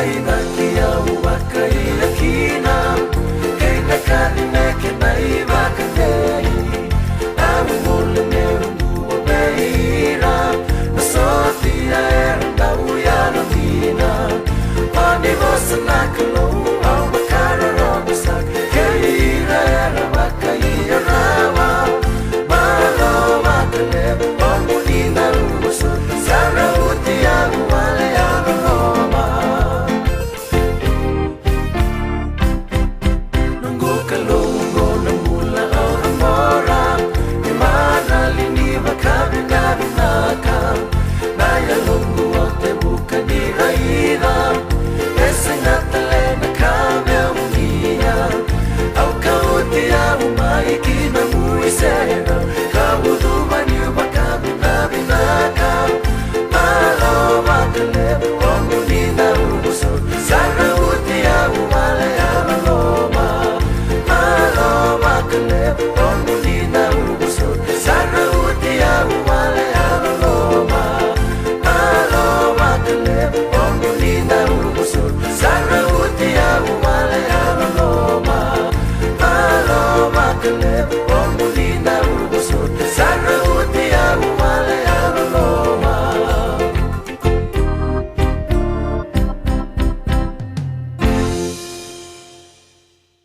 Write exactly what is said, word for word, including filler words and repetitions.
Inaki au vakaia kina, kei na kani me kena ivakacei. Au bula meu dua vei ira na sotia era dau yalo dina. O ni vosa na Kalou au vakarorogo saka, kei ira era vakaia rawa. Malo vakalevu o muni na ruso, sa rauti au wale au loloma. Noqu Kalou, qo na bula au cabora, ni marali ni vakavinavinaka. Na yaloqu au tevuka ni raica, e sega tale na ka meu muria. Au kauti au mai ki na mui sere, ka ucuva ni vakavinavinaka. Malo vakalevu